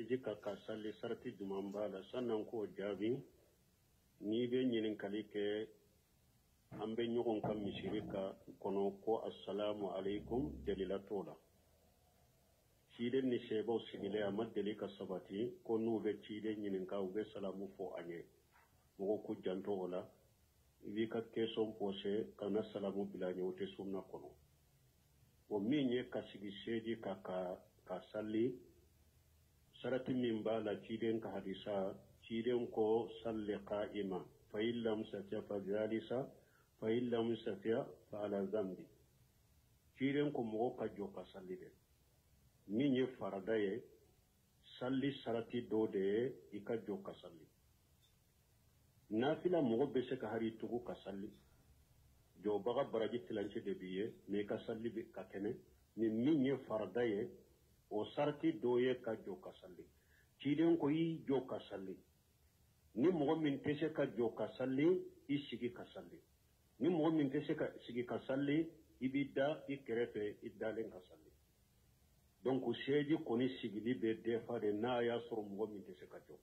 Siji kan ka sali, sarati jumɛn b'a la? San'an k'o jaabi, n'i bɛ ɲininkali kɛ, an bɛ ɲɔgɔn kan misiri ka kɔnɔ ko asalamu aleykum, delila t'o la. Ciden ni sebaw sigilen, a ma deli ka sabati ko n'u bɛ ciden ɲininka, u bɛ salamu fɔ a ɲɛ. Mɔgɔw k'u janto o la. I b'i ka question poser, kana salamu bila a ɲɛ, o tɛ sunna kɔnɔ. O min ye ka sigi seji kan ka sali, sarati min b'a la, ciden ka hadisa, ciden ko salli qa'ima fa in lam tastati fa jalisa fa in lam tastati fa ala jambi. Ciden ko mɔgɔ ka jɔ ka sali dɛ. Min ye farada ye, sali sarati dɔ de ye i ka jɔ ka sali. Nafila, mɔgɔ bɛ se ka hari tugu ka sali, jɔbaga baraji tilancɛ de b'i ye, mais i ka sali bɛ ka kɛnɛ. Ni min ye farada ye, o sarati dɔ ye ka jɔ ka sali. Ciden ko i jɔ ka sali. Ni mɔgɔ min tɛ se ka jɔ ka sali, i sigi ka sali. Ni mɔgɔ min tɛ se ka sigi ka sali, i b'i da i kɛrɛfɛ, i dalen ka sali. Donc seji kɔni sigili bɛ defa de, n'a y'a sɔrɔ mɔgɔ min tɛ se ka jɔ.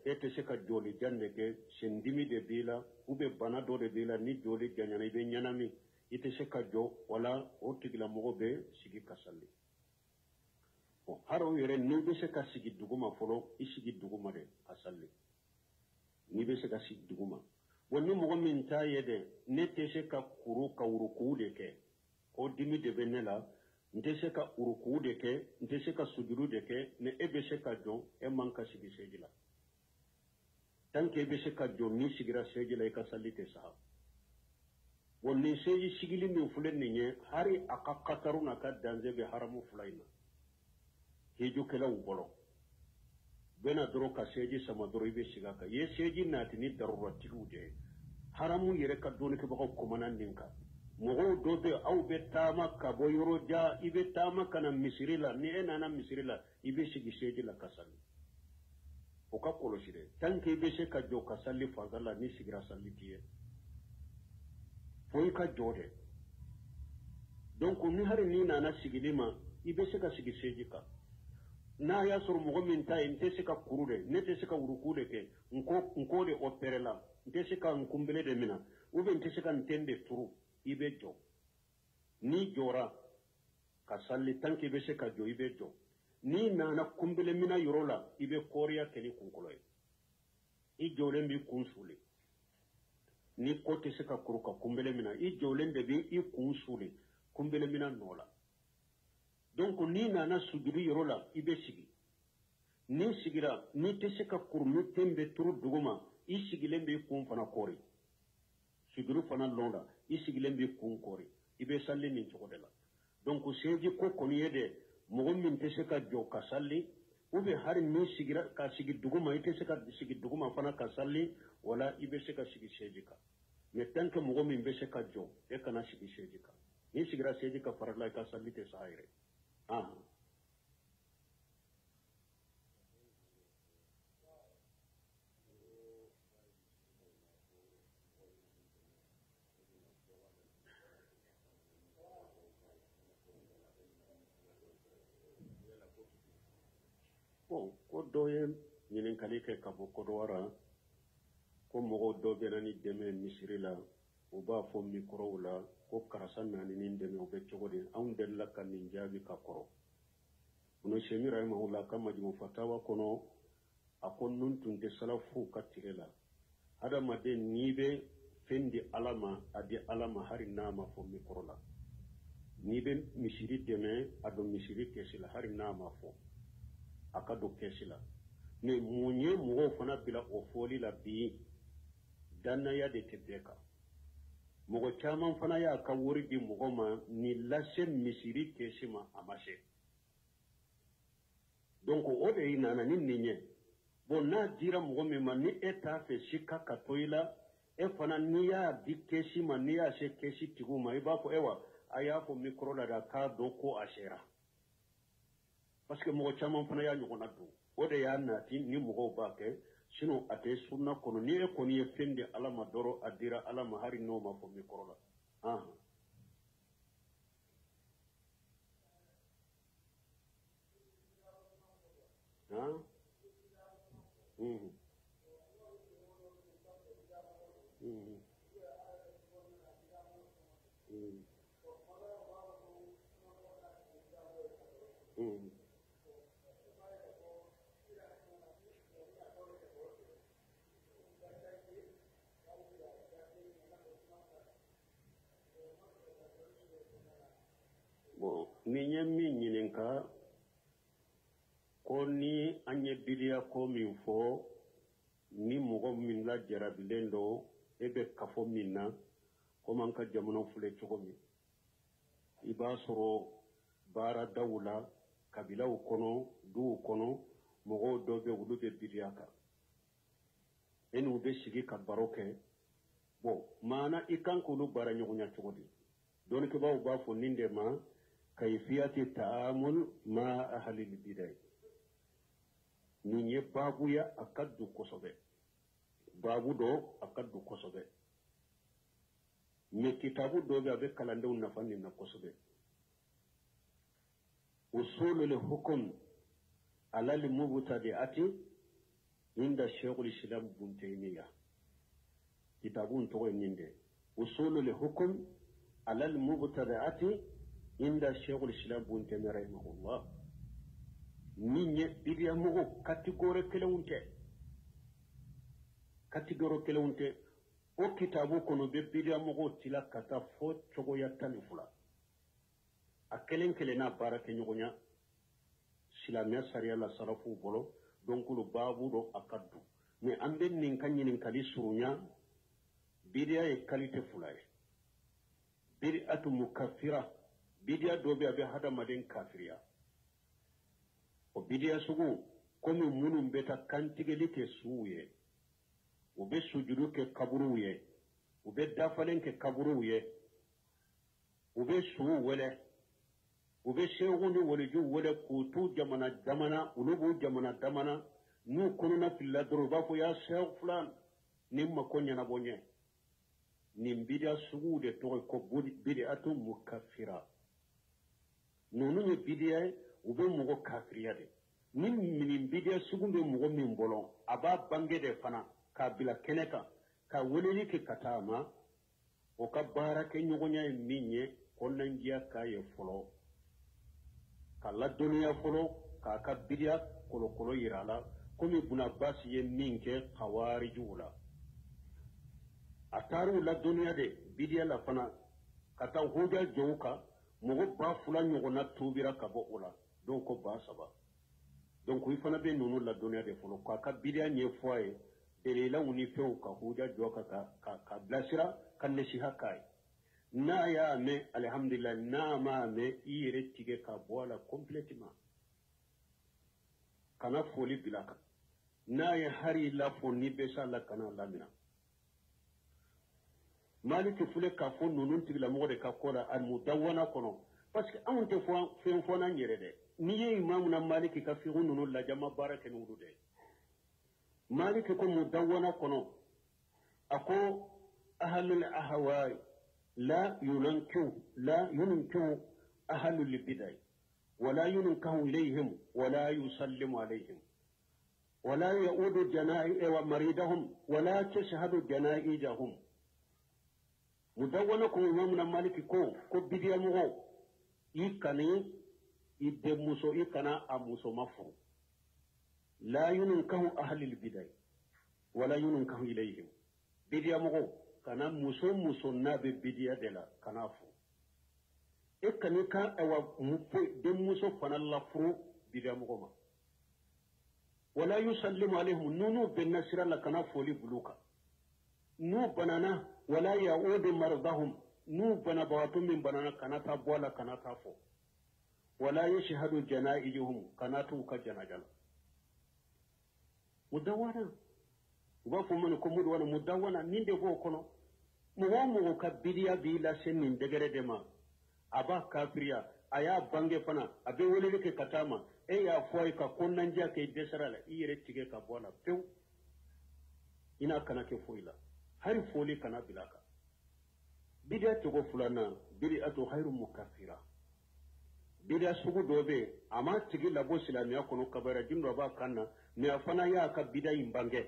E tɛ se ka jɔli jan de kɛ, sendimi de b'i la ou bien bana dɔ de b'i la, ni jɔli janyana i bɛ ɲɛnami, i tɛ se ka jɔ, wala o tigilamɔgɔ bɛ sigi ka sali. Bon, hari o yɛrɛ, n'i bɛ se ka sigi duguma fɔlɔ, i sigi duguma de ka sali, n'i bɛ se ka sigi duguma. Bon, ni mɔgɔ min t'a ye dɛ, ne tɛ se ka kuru ka uruku de kɛ, ko dimi de bɛ ne la, n tɛ se ka uruku de kɛ, n tɛ se ka sujuru de kɛ, mais e bɛ se ka jɔ, e man ka sigi seji la. Tant que e bɛ se ka jɔ, n'i sigira seji la, i ka sali tɛ saha. Bon, nin seji sigili min filɛ nin ye, hari a ka kataru n'a ka danger bɛ haramu fila in na hijukɛlaw bolo. Bɛna dɔrɔn ka seji sama dɔrɔn, i bɛ sigi a kan. I ye seji nati ni daruratigiw de ye. Haramu yɛrɛ ka dɔnnikɛbagaw kumana nin kan. Mɔgɔw dɔ bɛ, aw bɛ taama ka bɔ yɔrɔ jan, i bɛ taama ka na misiri la. Ni e nana misiri la, i bɛ sigi seji la ka sali. O ka kɔlɔsi dɛ. Tant que i bɛ se ka jɔ ka sali farida la, n'i sigira, sali t'i ye, fo i ka jɔ dɛ. Donc ni hari n'i nana sigili ma, i bɛ se ka sigi seji kan. N'a y'a sɔrɔ mɔgɔ min ta ye, n tɛ se ka kuru dɛ, ne tɛ se ka wuruku de kɛ, n kɔ de opéré la, n tɛ se ka n kunbele de minɛ, ou bien n tɛ se ka n ten de turu, i bɛ jɔ. N'i jɔra ka sali, tant que i bɛ se ka jɔ, i bɛ jɔ. N'i nana kunbele minɛ yɔrɔ la, i bɛ kɔriya kɛ ni kunkolo ye, i jɔlen b'i kun suli. Ni kɔ tɛ se ka kuru ka kunbele minɛ, i jɔlen de bɛ i kun suli kunbele minɛ nɔ la. Donc n'i nana sujudi yɔrɔ la, i bɛ sigi. N'i sigira, n'i tɛ se ka kuru, ni ten bɛ turu duguma, i sigilen b'i kun fana kɔri. Sujuru fana lɔn la, i sigilen b'i kun kɔri. I bɛ sali nin cogo de la. Donc seji ko kɔni ye dɛ, mɔgɔ min tɛ se ka jɔ ka sali, ou bien hali n'i sigira ka sigi duguma, i tɛ se ka sigi duguma fana ka sali, wala i bɛ se ka sigi seji kan. Mais tant que mɔgɔ min bɛ se ka jɔ, e kana sigi seji kan. N'i sigira seji kan farila, i ka sali tɛ sa yɛrɛ. Ah. Bon, ko dɔ ye ɲininkali kɛ ka bɔ Kɔdɔwara, ko mɔgɔw dɔ bɛ na ni dɛmɛ misiri la, u b'a fɔ mikɔrɔw la ko karisa nani ni dɛmɛ, o bɛ cogo di? Anw delila ka nin jaabi ka kɔrɔ. Ibn Usaymin rahimahullah ka Majmu Fatawa kɔnɔ, a ko nun tun tɛ salafuw ka tile la. Hadamaden, n'i bɛ fɛn di Ala ma, a di Ala ma, hali n'a ma fɔ mikɔrɔ la. N'i bɛ misiri dɛmɛ, a don misiri kɛsi la, hali n'a ma fɔ, a ka don kɛsi la. Mais mun ye mɔgɔw fana bila o fɔli la bi? Dannaya de tɛ bɛɛ kan. Mɔgɔ caman fana y'a ka wari di mɔgɔ ma, ni lase misiri kɛsi ma, a ma se. Donc o de ye nana ni nin ye. Bon, n'a dira mɔgɔ min ma, ni e t'a fɛ sika ka to i la, e fana n'i y'a di kɛsi ma, n'i y'a se kɛsi tigiw ma, i b'a fɔ ewa a y'a fɔ mikɔrɔ la de, k'a dɔn ko a sera, parce que mɔgɔ caman fana y'a ɲɔgɔnna don. O de y'a nati ni mɔgɔw b'a kɛ. Sinon a tɛ sunna kɔnɔ. Ni e kɔni ye fɛn di Ala ma dɔrɔn, a dira Ala ma, hali n'o ma fɔ mikɔrɔ la. Ah. Han. Mhm. Mhm. Mhm. Mhm. Bon, ni ye min ɲininka ko ni an ye bidiya ko min fɔ, ni mɔgɔ min lajarabilen don, e bɛ kafo min na, komi an ka jamana filɛ cogo min, i b'a sɔrɔ baaradaw la, kabilaw kɔnɔ, duw kɔnɔ, mɔgɔw dɔ bɛ, olu bɛ bidiya kan, e n'u bɛ sigi ka baro kɛ. Bon, maana i kan k'olu baara ɲɔgɔnya cogo di? Dɔnnikɛbaaw b'a fɔ nin de ma kayfiyati ta'amul ma ahlil bidai. Nin ye baabu ya, a ka du kosɛbɛ, baabu dɔ a ka du kosɛbɛ, mais kitabu dɔ bɛ, a bɛ kalandenw nafa nin na kosɛbɛ. Usulul hukum alal mubtadi'ati inda shaykhul islam bun taymiya, kitabu in tɔgɔ ye nin de, usulul hukum alal mubtadi'ati inda shaykhul islam bun taymiya rahimahullah. Min ye bidiya mɔgɔw catégorie kelenw tɛ, catégorie kelenw tɛ. O kitabu kɔnɔ bɛ bidiya mɔgɔw tila ka taa fo cogoya 12, a kelen kelen n'a baara kɛ ɲɔgɔnya silamɛya sariya la sarafuw bolo. Donc olu baabu dɔ a ka dun, mais an bɛ nin ka ɲininkali surunya. Bidiya ye qualité fila ye: bid'atu mukaffira, bidiya dɔ bɛ, a bɛ hadamaden kafiriya. O bidiya sugu komi minnu bɛ taa kantigɛli kɛ suw ye, u bɛ sujudu kɛ kaburuw ye, u bɛ dafalen kɛ kaburuw ye, u bɛ suw wele, u bɛ sehu ni walijuw wele k'u t'u jamana jamana, olu b'u jamana jamana, n'u kɔnɔna filila dɔrɔn, u b'a fɔ ya sehu fulan ni mako ɲɛnabɔ ɲɛ. Nin bidiya suguw de tɔgɔ ye ko bid'atu mukaffira. Ninnu ye bidiya ye, u bɛ mɔgɔ kafiriya de. Ni nin bidiya sugu bɛ mɔgɔ min bolo, a b'a bange de fana k'a bila kɛnɛ kan ka weleli kɛ ka taa a ma. O ka baara kɛ ɲɔgɔnya ye min ye, kɔnɔnandiya k'a ye fɔlɔ, ka ladɔnniya fɔlɔ, k'a ka bidiya kolokolo yira a la, komi Buna Basi ye min kɛ kawarijuw la. A taar'u ladɔnniya de bidiya la fana, ka taa huja jɔw kan, mɔgɔ 2000 ɲɔgɔnna tuubira ka bɔ o la, dɔw ko 3000. Donc i fana bɛ ninnu ladɔnniya de fɔlɔ, k'a ka bidiya ɲɛfɔ a ye, dalilaw ni fɛnw, ka huja jɔ kan, ka bilasira, ka nasiha k'a ye. N'a y'a mɛn, alihamudulila. N'a m'a mɛn, i yɛrɛ tigɛ ka bɔ a la complètement, kana foli bila kan. N'a ye hari lafo, ni bɛ s'a la, kana lamina. Maliki filɛ k'a fɔ ninnu tigilamɔgɔ de ka ko la Almudawana kɔnɔ, parce que anw tɛ fɔ fɛn fɔ n'an yɛrɛ dɛ. N'i ye imamu na Maliki ka fiqhu ninnu lajɛ, ma baara kɛ n'olu dɛ. Maliki ko Mudawana kɔnɔ, a ko ahlul ahwai la yunankihu, la yunkihu ahlul bidai wala yunkahu ilayhim wala yusallimu alayhim wala yaudu janai wa maridahum wala tashhadu janaijahum. Mudawana ko imamu na Maliki ko bidiya mɔgɔw, i kana i denmuso, i kana a muso ma furu. La yunkahu ahlul bidai wala yunkahu ilayhim, bidiya mɔgɔw kana muso muso n'a bɛ bidiya de la, kana furu. E kana ka awa denmuso fana lafuru bidiya mɔgɔ ma. Wala yusallimu alayhim, n'u bɛnna sira la, kana foli bulu kan. N'u banana, wala yaudu maradahum, n'u banabagatɔ min banana, kana taa bɔ a la, kana taa fɔ. Wala yashhadu janaijuhum, kana t'u ka janaja la. Mudawana, u b'a fɔ mana ko mudawana, mudawana nin de b'o kɔnɔ. Mɔgɔ o mɔgɔ ka bidiya b'i lase nin degré de ma, a b'a kafiriya, a y'a bange fana, a bɛ weleli kɛ ka taa ma, e y'a fɔ a ye ka kɔnɔnandiya kɛ, i dɛsɛra la, i yɛrɛ tigɛ ka bɔ a la pewu. I n'a kana kɛ foyi la, hari foli kana bila a kan. Bidiya cogo filanan, bid'atu ghayru mukaffira. Bidiya sugu dɔ bɛ yen, a m'a tigi labɔ silamɛya kɔnɔ, kabayira juru dɔ b'a kan na, mais a fana y'a ka bidiya in bange.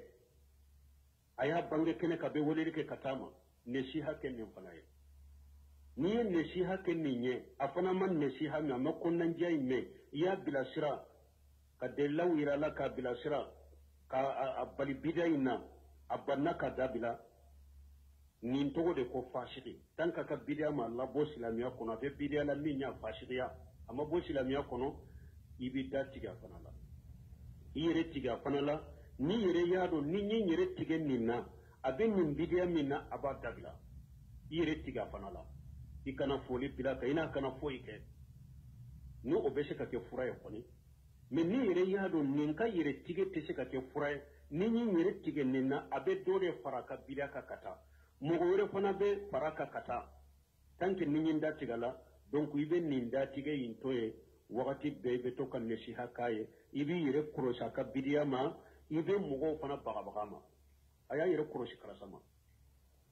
A y'a bange kɛnɛ kan, bɛ weleli kɛ ka taa ma. Nasiha kɛ nin fana ye. N'i ye nasiha kɛ nin ye, a fana ma nasiha mɛn, a ma kɔnɔnajɛya in mɛn, i y'a bilasira ka dalilaw yira a la k'a bilasira k'a bali bidiya in na, a banna ka dabila. Nin tɔgɔ de ko fasigi. Tant qu'a ka bidiya ma labɔ silamɛya kɔnɔ, a bɛ bidiya la min y'a fasigiya, a ma bɔ silamɛya kɔnɔ, i b'i da tigɛ a fana la, i yɛrɛ tigɛ a fana la. N'i yɛrɛ y'a dɔn ni n ye n yɛrɛ tigɛ nin na, a bɛ nin bidiya min na, a b'a dabila, i yɛrɛ tigɛ a fana la. I kana foli bila kan, i n'a kana foyi kɛ, ni o bɛ se ka kɛ fura ye kɔni. Mais n'i yɛrɛ y'a dɔn nin ka yɛrɛ tigɛ tɛ se ka kɛ fura ye, ni n ye n yɛrɛ tigɛ nin na, a bɛ dɔ de fara a ka bidiya kan ka taa, mɔgɔ wɛrɛ fana bɛ fara a kan ka taa, tant que ni n ye n da tigɛ a la, donc i bɛ nin datigɛ in to yen wagati bɛɛ, i bɛ to ka nasiha k'a ye, i b'i yɛrɛ kɔlɔsi a ka bidiya ma, i bɛ mɔgɔw fana bagabaga ma. A y'a yɛrɛ kɔlɔsi karisa ma.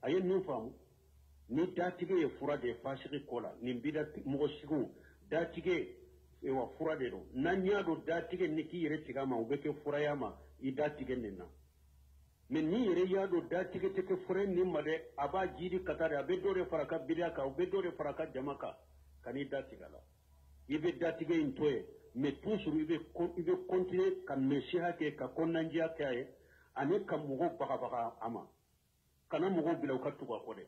A ye min faamu, ni datigɛ ye fura de ye fasigi ko la, nin bida mɔgɔ sigiw datigɛ wa fura de don. N'an y'a dɔn datigɛ ni k'i yɛrɛ tigɛ a ma, o bɛ kɛ fura y'a ma, i datigɛ nin na. Mais n'i yɛrɛ y'a dɔn datigɛ tɛ kɛ fura nin ma dɛ, a b'a jidi ka taa de, a bɛ dɔ de fara a ka bidiya kan, o bɛ dɔ de fara a ka jama kan, ka n'i datigɛ a la. I bɛ datigɛ in to yen, mais toujours i bɛ continuer ka nasiha kɛ, ka kɔnɔnajɛya kɛ a ye, ani ka mɔgɔw bagabaga a ma. Kana mɔgɔw bila u ka tugu a kɔ dɛ.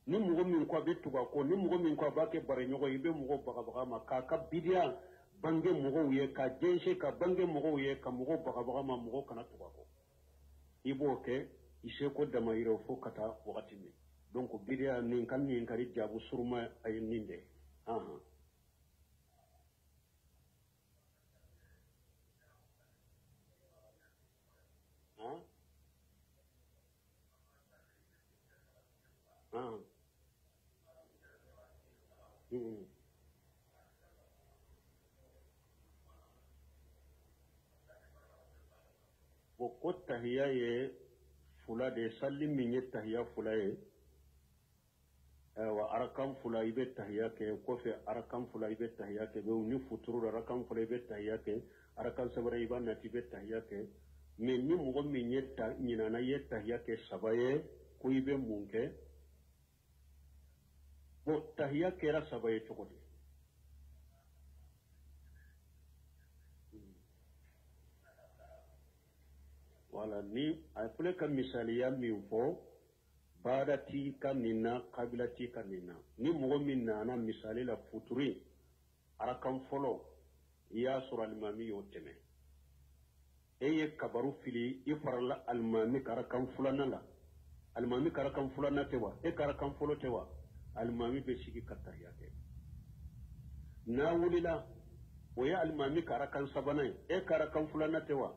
Ni mɔgɔ min ko a bɛ tugu a kɔ, ni mɔgɔ min ko a b'a kɛ baraɲɔgɔn ye, i bɛ mɔgɔw bagabaga a ma, k'a ka bidiya bange mɔgɔw ye, ka jɛnsɛn ka bange mɔgɔw ye, ka mɔgɔw bagabaga a ma, mɔgɔw kana tugu a kɔ. I b'o kɛ i seko damayira fo ka taa wagati min. Donc bidiya nin ka ɲininkali jaabu suruma a ye nin de ye. Bon, ko tahiya ye fula de ye, sali min ye tahiya fula ye, ayiwa arakan fula i bɛ tahiya kɛ, kɔfɛ arakan fula i bɛ tahiya kɛ, ni futuru arakan fula i bɛ tahiya kɛ, arakan saba i b'a nati i bɛ tahiya kɛ. Mais ni mɔgɔ min ye ɲinana i ye tahiya kɛ saba ye, ko i bɛ mun kɛ? Bon, tahiya kɛra saba ye cogo di? Wala ni a filɛ ka misaliya min fɔ, baara t'i ka nin na, kabila t'i ka nin na. Ni mɔgɔ min nana misali la futuri arakan fɔlɔ, i y'a sɔrɔ alimami y'o tɛmɛ, e ye kabaru fili, i farala alimami ka arakan filanan la. Alimami ka arakan filanan tɛ wa? E ka arakan fɔlɔ tɛ wa? Alimami bɛ sigi ka tahiya kɛ. N'a wulila, o ye alimami ka arakan sabanan ye, e ka arakan filanan tɛ wa?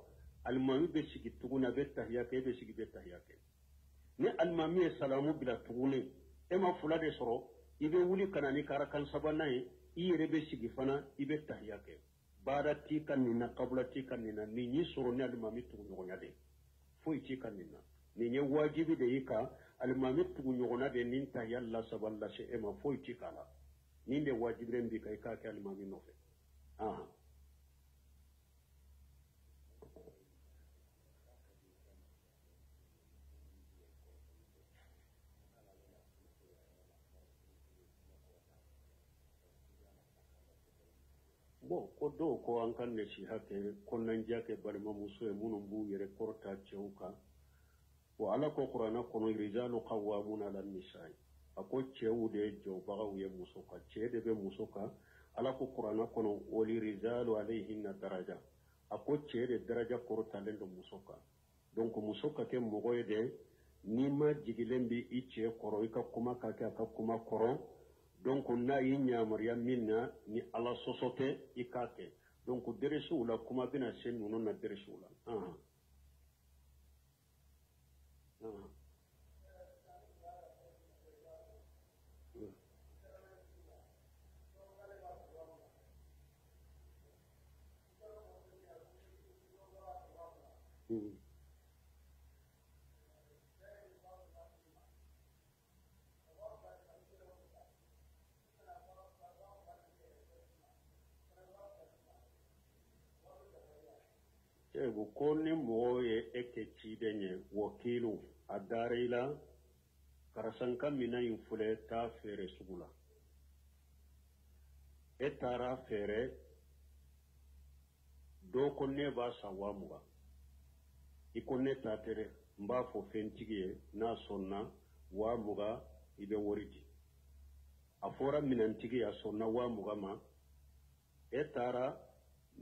Alimami bɛ sigi tuguni, a bɛ tahiya kɛ, e bɛ sigi bɛ tahiya kɛ. Ni alimami ye salamu bila tuguni, e ma fila de sɔrɔ, i bɛ wuli ka na ni ka arakan sabanan ye, i yɛrɛ bɛ sigi fana, i bɛ tahiya kɛ. Baara t'i ka nin na, kabula t'i ka nin na, nin y'i sɔrɔ ni alimami tuguɲɔgɔnya de ye, foyi t'i ka nin na. Nin ye wajibi de y'i kan, alimami tuguɲɔgɔnna de nin tahiya la saba lase e ma, foyi t'i k'a la. Nin de wajibilen b'i kan, i k'a kɛ alimami nɔfɛ. Bon, ko dɔw ko an ka nasiha kɛ, kɔnɔnajɛya kɛ balimamuso ye minnu b'u yɛrɛ kɔrɔta cɛw kan. Bon, Ala ko kuranɛ kɔnɔ, rijalu qawwamuna ala nisaa, a ko cɛw de ye jɔbagaw ye muso kan, cɛ de bɛ muso kan. Ala ko kuranɛ kɔnɔ, wali rijalu alayhinna daraja, a ko cɛ de daraja kɔrɔtalen don muso kan. Donc muso ka kɛ mɔgɔ ye dɛ, n'i ma jigilen bɛ i cɛ kɔrɔ, i ka kuma ka kɛ a ka kuma kɔrɔ. Donc n'a y'i yamaruya min na, ni Ala sɔsɔ tɛ, i k'a kɛ. Donc deresiw la, kuma bɛna se ninnu na deresiw la. Seku, ko ni mɔgɔ ye e kɛ ciden ye, wakilu, a dara i la, karisa n ka minɛn in filɛ, taa feere sugu la. E taara feere, dɔ ko ne b'a san 20,000. I ko ne ta tɛ dɛ, n b'a fɔ fɛntigi ye, n'a sɔnna 20,000 i bɛ wari di. A fɔra minɛntigi ye, a sɔnna 20,000 ma. E taara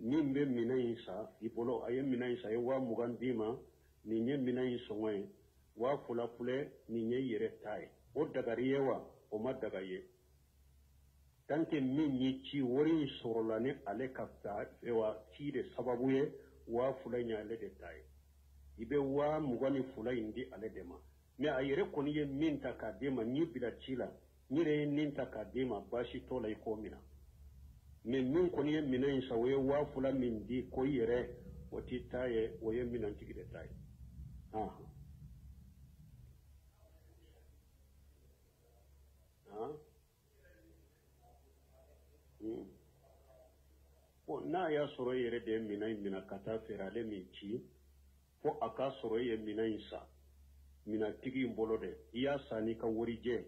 min bɛ minɛn in san i bolo, a ye minɛn in san, a ye 20,000 d'i ma, nin ye minɛn in sɔngɔ ye, 2,000 filɛ, nin ye yɛrɛ ta ye. O dagari ye wa? O ma daga ye. Tant que min y'i ci, wari in sɔrɔla ni ale ka wa ci de sababu ye, 2,000 in ye ale de ta ye. I bɛ 22,000 in di ale de ma. Mais a yɛrɛ kɔni ye min ta k'a d'e ma, n'i bila ci la, n yɛrɛ ye min ta k'a d'e ma, baasi t'o la, i k'o minɛ. Mais min kɔni ye minɛn in san, o ye 2,000 min di ko i yɛrɛ, o t'i ta ye, o ye minɛntigi de ta ye. Bon, n'a y'a sɔrɔ e yɛrɛ de ye minɛn in minɛ ka taa feere, ale min ci, fo a k'a sɔrɔ e ye minɛn in san minɛntigi in bolo dɛ, i y'a san n'i ka warijɛ,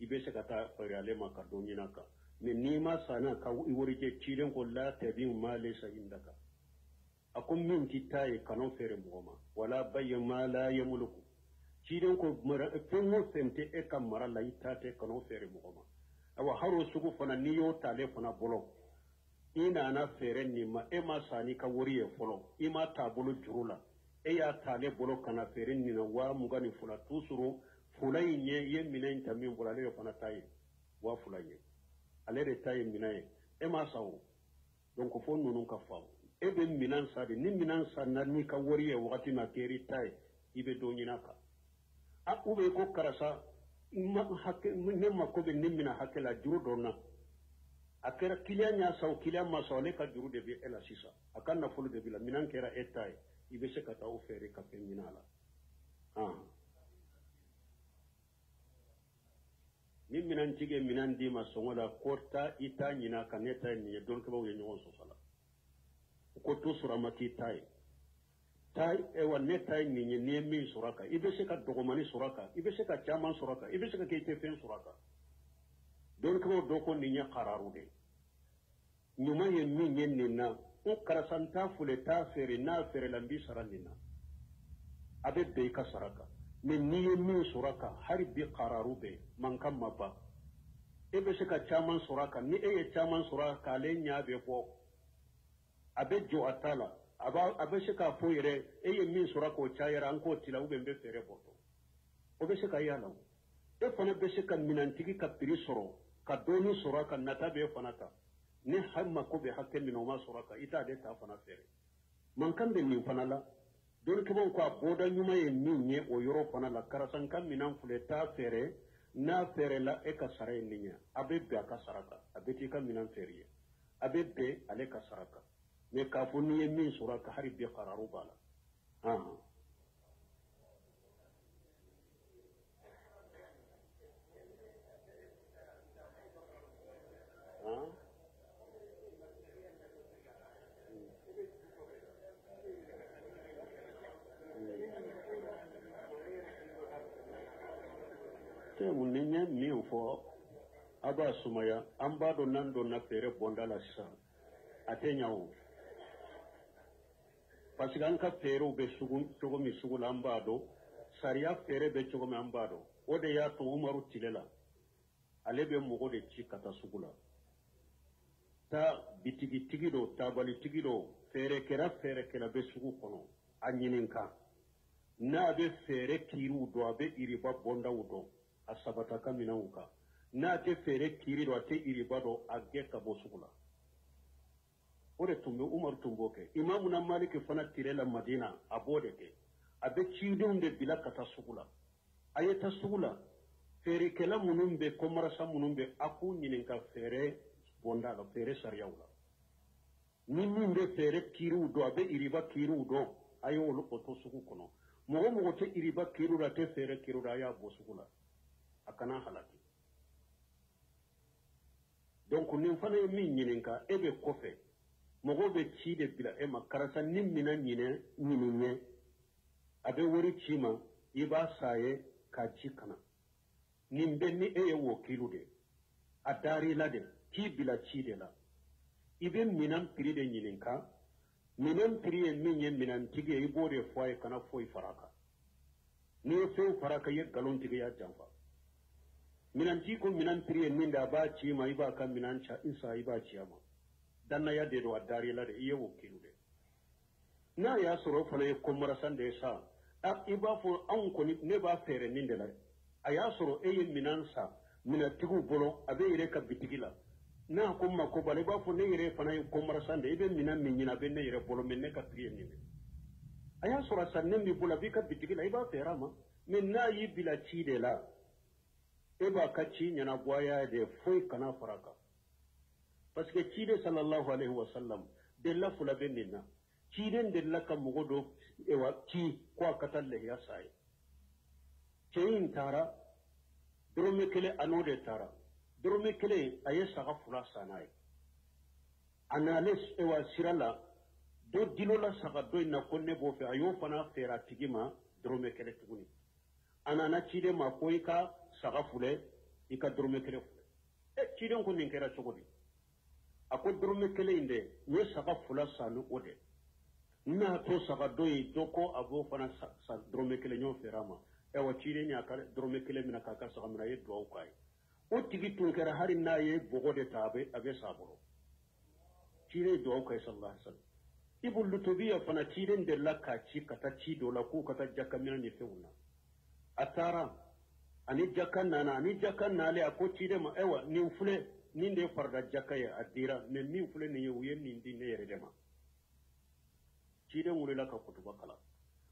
i bɛ se ka taa feere ale ma ka dɔ ɲini a kan. Mais n'i ma san n'a ka warijɛ, cilen ko la tabi ma laysa indaka, a ko min t'i ta ye, kan'o feere mɔgɔ ma. Wala bayyi ma la yamliku, ciden ko fɛn o fɛn tɛ e ka mara la, i ta tɛ, kan'o feere mɔgɔ ma. Awa hali o sugu fana, n'i y'o t'ale fana bolo, i nana feere nin ma, e ma san n'i ka wari ye fɔlɔ, i ma t'a bolo juru la, e y'a t'ale bolo ka na feere nin na 22,000, toujours fila in ye, i ye minɛn in ta min bolo, ale de fana ta ye 2,000 ye, ale de ta ye minɛn ye, e ma san o. Donc fo ninnu ka faamu, e bɛ minɛn san de, ni minɛn sanna n'i ka wari ye wagati min a kɛr'i ta ye, i bɛ dɔ ɲini a kan. A ou bien ko karisa, ne mako bɛ nin minɛn hakɛ la, juru dɔ na, a kɛra kiliyan y'a san o, kiliyan ma san, ale ka juru de bɛ e la sisan, a ka nafolo de b'i la, minɛn kɛra e ta ye, i bɛ se ka taa o feere ka fɛn ɲini a la. Ni minɛntigi ye minɛn d'i ma sɔngɔ la, ko taa i ta ɲini a kan, ne ta ye nin ye, dɔnnikɛbaaw ye ɲɔgɔn sɔsɔ la. U ko to sɔrɔ a ma k'i ta ye. Ta, ewa ne ta ye nin ye, n'i ye min sɔrɔ a kan, i bɛ se ka dɔgɔmani sɔrɔ a kan, i bɛ se ka caman sɔrɔ a kan, i bɛ se ka kɛ i tɛ fɛn sɔrɔ a kan. Dɔnnikɛbaaw dɔ ko nin ye kararu de ye. Ɲuman ye min ye nin na, ko karisa n t'a fole, t'a feere, n'a feerela n b'i sara nin na. A bɛ bɛn i ka sara kan. Mais n'i ye min sɔrɔ a kan, hali bi kararu bɛ yen, mankan ma ban. E bɛ se ka caman sɔrɔ a kan, ni e ye caman sɔrɔ a kan, ale ɲɛ bɛ bɔ, a bɛ jɔ a ta la, a bɛ se k'a fɔ yɛrɛ, e ye min sɔrɔ k'o cayara, an k'o tila, ou bien n bɛ fɛɛrɛ bɔ tɔ. O bɛ se ka y'a la o. E fana bɛ se ka minɛntigi ka prix sɔrɔ, ka dɔɔni sɔrɔ a kan, nata bɛ e fana kan. Ni hali mako bɛ hakɛ min na, o ma sɔrɔ a kan, i t'ale ta fana feere. Mankan bɛ nin fana la. Dɔnnikɛbaaw ko a bɔda ɲuman ye min ye o yɔrɔ fana la, karisa n ka minɛn filɛ, t'a feere, n'a feerela e ka sara ye nin ye, a bɛ bɛn a ka sara kan, a bɛ t'i ka minɛn feere ye, a bɛ bɛn ale ka sara kan. Mais k'a fɔ n'i ye min sɔrɔ a kan, hali bi kararu b'a la. Ni n ye min fɔ, a b'a sumaya, an b'a dɔn n'an donna feere bɔnda la sisan, a tɛ ɲa o. Parce que an ka feerew bɛ sugu cogo min sugu la, an b'a dɔn, sariya feere bɛ cogo min, an b'a dɔn. O de y'a to Umaru tile la, ale bɛ mɔgɔ de ci ka taa sugu la. Taa bitigitigi dɔ, tabalitigi dɔ, feerekɛla feerekɛla bɛ sugu kɔnɔ, a ɲininka. N'a bɛ feere kiiriw dɔn, a bɛ iriba bɔndaw dɔn, a sabata ka minɛnw kan. N'a tɛ feere kiiri dɔn, a tɛ iriba dɔn, a gɛn ka bɔ sugu la. O de tun bɛ Umaru tun b'o kɛ. Imamuna Maliki fana tile la Madina, a b'o de kɛ. A bɛ cidenw de bila ka taa sugu la. A ye taa sugu la, feerekɛla minnu bɛ, kɔmarasa minnu bɛ, a k'u ɲininka feere bɔnda la, feere sariyaw la. Ni min bɛ feere kiiriw dɔn, a bɛ iriba kiiriw dɔn, a ye olu o to sugu kɔnɔ. Mɔgɔ mɔgɔ tɛ iriba kiiriw la, a tɛ feere kiiriw la, a y'a bɔ sugu la, a kana halaki. Donc nin fana ye min ɲininka, e bɛ kɔfɛ, Mɔgɔw bɛ ci de bila e ma, karisa ni minɛn ɲini ɲɛ, a bɛ wari ci ma, i b'a san ye k'a ci ka na. Nin bɛ ni e ye wakilu de, a dar'i la de, k'i bila ci de la. I bɛ minɛn prix de ɲininka, minɛn prix ye min ye minɛntigi ye, i b'o de fɔ a ye, kana foyi fara a kan. N'i ye fɛn fara a kan, i ye nkalon tigɛ, i y'a janfa. Minɛntigi ko minɛn prix ye min de, a b'a ci i ma, i b'a ka minɛn san, i b'a ci a ma. Dannaya de don, a dar'i la de, i ye wakilu de. N'a y'a sɔrɔ o fana ye commerçant de ye sa, i b'a fɔ anw kɔni ne b'a feere nin de la. A y'a sɔrɔ e ye minɛn san minɛntigiw bolo, a bɛ yɛrɛ ka bitigi la. N'a ko ma ko bala, i b'a fɔ ne yɛrɛ fana ye commerçant de ye, i bɛ minɛn min ɲini a bɛ ne yɛrɛ bolo, mais ne ka prix ye nin de. A y'a sɔrɔ a sannen b'i bolo, a b'i ka bitigi la, i b'a feere a ma. Mais n'a y'i bila ci de la, e b'a ka ci ɲɛnabɔ a y'a de, foyi kana fara a kan. Parce que ciden sallallahu alaihi wa sallam delila fila bɛ nin na. Ciden delila ka mɔgɔ dɔ ewa ci ko a ka taa lehiya sa ye. Cɛ in taara dɔrɔmɛ kelen, a n'o de taara dɔrɔmɛ kelen, a ye saga fila san n'a ye. A nalen ewa sira la, dɔ dilo la saga dɔ in na ko ne b'o fɛ, a y'o fana feere a tigi ma dɔrɔmɛ kelen tuguni. A nana ciden ma ko i ka saga filɛ, i ka dɔrɔmɛ kelen filɛ. E ciden ko nin kɛra cogo di? A ko dɔrɔmɛ kelen in dɛ, n ye saga fila san ni o de. N'a to saga dɔ ye, dɔ ko a b'o fana sa dɔrɔmɛ kelen, ɲɔgɔn feere a ma. Ayiwa ciden y'a ka dɔrɔmɛ kelen minɛ k'a ka saga minɛ, a ye duwawu k'a ye. O tigi tun kɛra hali n'a ye bɔgɔ de ta, a bɛ sa a bolo. Ciden ye duwawu k'a ye sallallahu alaihi wasallam. Ibn Lutubiya fana ciden delila k'a ci ka taa ci dɔ la k'u ka taa jaka minɛ ni fɛnw na. A taara ani jaka nana, ani jaka nalen a ko ciden ma, ayiwa nin filɛ, nin de ye farida jaka ye, a dira, mais min filɛ nin ye, u ye nin di ne yɛrɛ de ma. Ciden wulila ka kutuba kalan.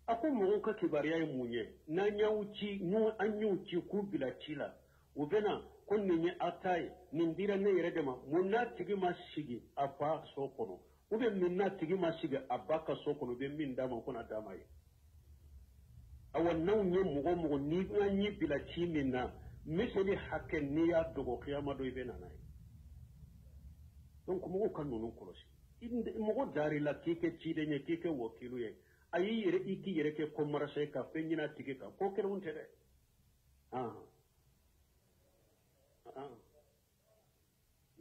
A ko mɔgɔw ka kibaruya ye mun ye? N'an y'aw ci, an y'u ci k'u bila ci la, u bɛna ko nin ye aw ta ye, nin dira ne yɛrɛ de ma. Mun n'a tigi ma sigi a fa so kɔnɔ, ou bien min n'a tigi ma sigi a ba ka so kɔnɔ, u bɛ min d'a ma, ko na d'a ma ye. Awa n'anw ye mɔgɔ mɔgɔ ni an y'i bila ci min na, miseli hakɛ n'i y'a dogo kiyama don i bɛ na n'a ye. Donc mɔgɔw ka ninnu kɔlɔsi. Mɔgɔ dar'i la k'i kɛ ciden ye, k'i kɛ wakilu ye, a y'i yɛrɛ i k'i yɛrɛ kɛ commerçant ye ka fɛn ɲini a tigi kan, ko kelenw tɛ dɛ.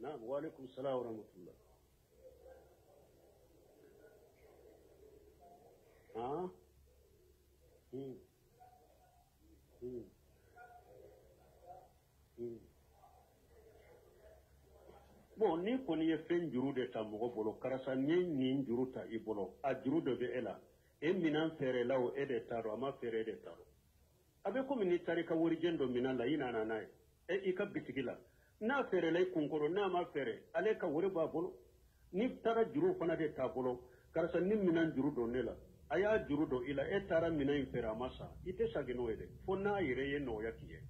Naam, wa alaikum salam wa rahmatullah. Bon, ni kɔni ye fɛn juru de ta mɔgɔ bolo, karisa n ye nin juru ta i bolo, a juru dɔ bɛ e la, e minɛn feerela o, e de ta don, a ma feere e de ta don. A bɛ komi n'i taara i ka warijɛ dɔ minɛn la, i nana n'a ye e i ka bitigi la, n'a feerela i kunkɔrɔ, n'a ma feere ale ka wari b'a bolo. N'i taara juru fana de t'a bolo, karisa ni minɛn juru don ne la, a y'a juru don i la, e taara minɛn in feere a ma san, i tɛ segin n'o ye dɛ, fo n'a yɛrɛ ye nɔgɔya k'i ye,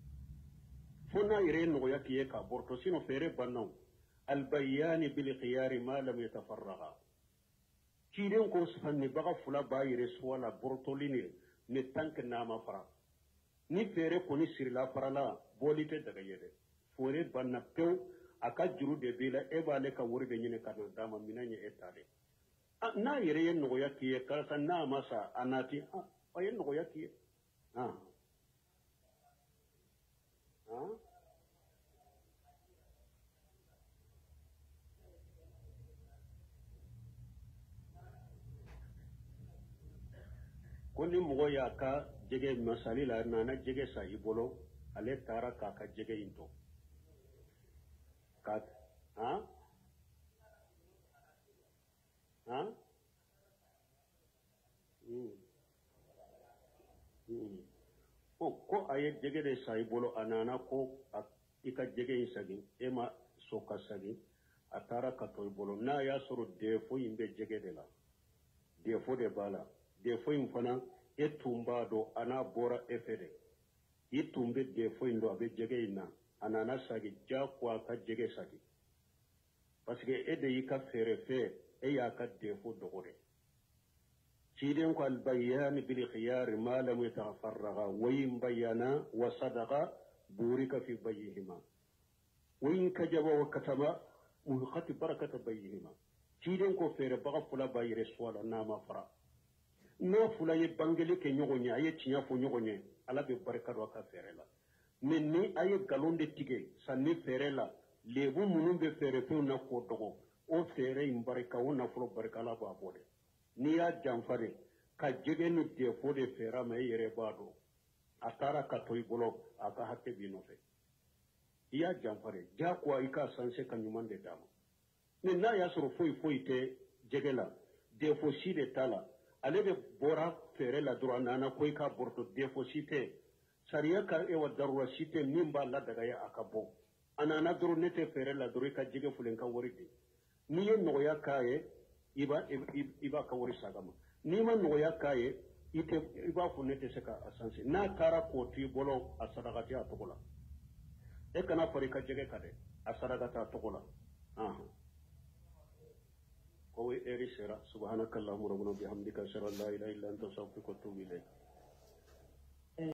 fo n'a yɛrɛ ye nɔgɔya k'i ye k'a bɔrɔtɔ, sinon feere banna o. Albayani bil khiyari ma lam yatafarraga. Ciden ko sannibaga fila b'a yɛrɛ suwa la bɔrɔtɔli ni mais tant que n'a ma fara. Ni feere kɔni sirila farala, bɔli tɛ daga ye dɛ. Feere banna pewu, a ka juru de b'i la, e b'ale ka wari de ɲini ka na d'a ma, minɛn ye e ta de. N'a yɛrɛ ye nɔgɔya k'i ye, karisa n'a ma sa a nati, a ye nɔgɔya k'i ye. Ko ni mɔgɔ y'a ka jɛgɛ masali la, nana jɛgɛ san i bolo, ale taara k'a ka jɛgɛ in to. Ka han? Han? Ko a ye jɛgɛ de san i bolo, a nana ko i ka jɛgɛ in segin, e ma sɔn ka segin, a taara ka to i bolo. N'a y'a sɔrɔ défaut in bɛ jɛgɛ de la, défaut de b'a la, défaut in fana e tun b'a dɔn, a n'a bɔra e fɛ de, i tun bɛ défaut in dɔn, a bɛ jɛgɛ in na, a nana segin, diyagoya ka jɛgɛ segin, parce que e de y'i ka feere fɛn, e y'a ka défaut dogo de. Ciden ko albayani bil khiyari ma lam yatafarraga wa in bayana wa sadaqa burika fi bayyihima wa in kajaba wa katama muhiqati barakata bayyihima. Ciden ko feerebaga fila b'a yɛrɛ suwa la n'a ma fara. N'a fila ye bangeli kɛ ɲɔgɔn ye, a ye tiɲɛ fɔ ɲɔgɔn ye, Ala bɛ barika don a ka feere la. Mais ni a ye nkalon de tigɛ sanni feere la, lebu minnu bɛ feerefɛnw na k'o dɔgɔ, o feere in barika, o nafolo barika, Ala b'a bɔ dɛ. N'i y'a janfa de ka jɛgɛ ni défaut de feere a ma, e yɛrɛ b'a dɔn a taara ka to i bolo, a ka hakɛ b'i nɔfɛ. I y'a janfa de, diyagoya i k'a sanse ka ɲuman de d'a ma. Mais n'a y'a sɔrɔ foyi foyi tɛ jɛgɛ la, défaut si de t'a la, ale de bɔra feere la dɔrɔn, a nana ko i k'a bɔrɔtɔ, défaut si tɛ, sariya ka ewa darura si tɛ min b'a ladagaya a ka bɔ. A nana dɔrɔn, ne tɛ feere la dɔrɔn, i ka jɛgɛ fili n ka wari di. N'i ye nɔgɔya k'a ye, i b'a ka wari saga ma. N'i ma nɔgɔya k'a ye, i tɛ, i b'a fɔ ne tɛ se k'a sanse. N'a taara k'o to i bolo, a saraka tɛ a tɔgɔ la. E kana fara i ka jɛgɛ kan dɛ, a saraka t'a tɔgɔ la. Ko eri sera. Subhanakallahumma rabbana bihamdika, ashhadu an la ilaha illa anta, astaghfiruka wa atubu ilayk.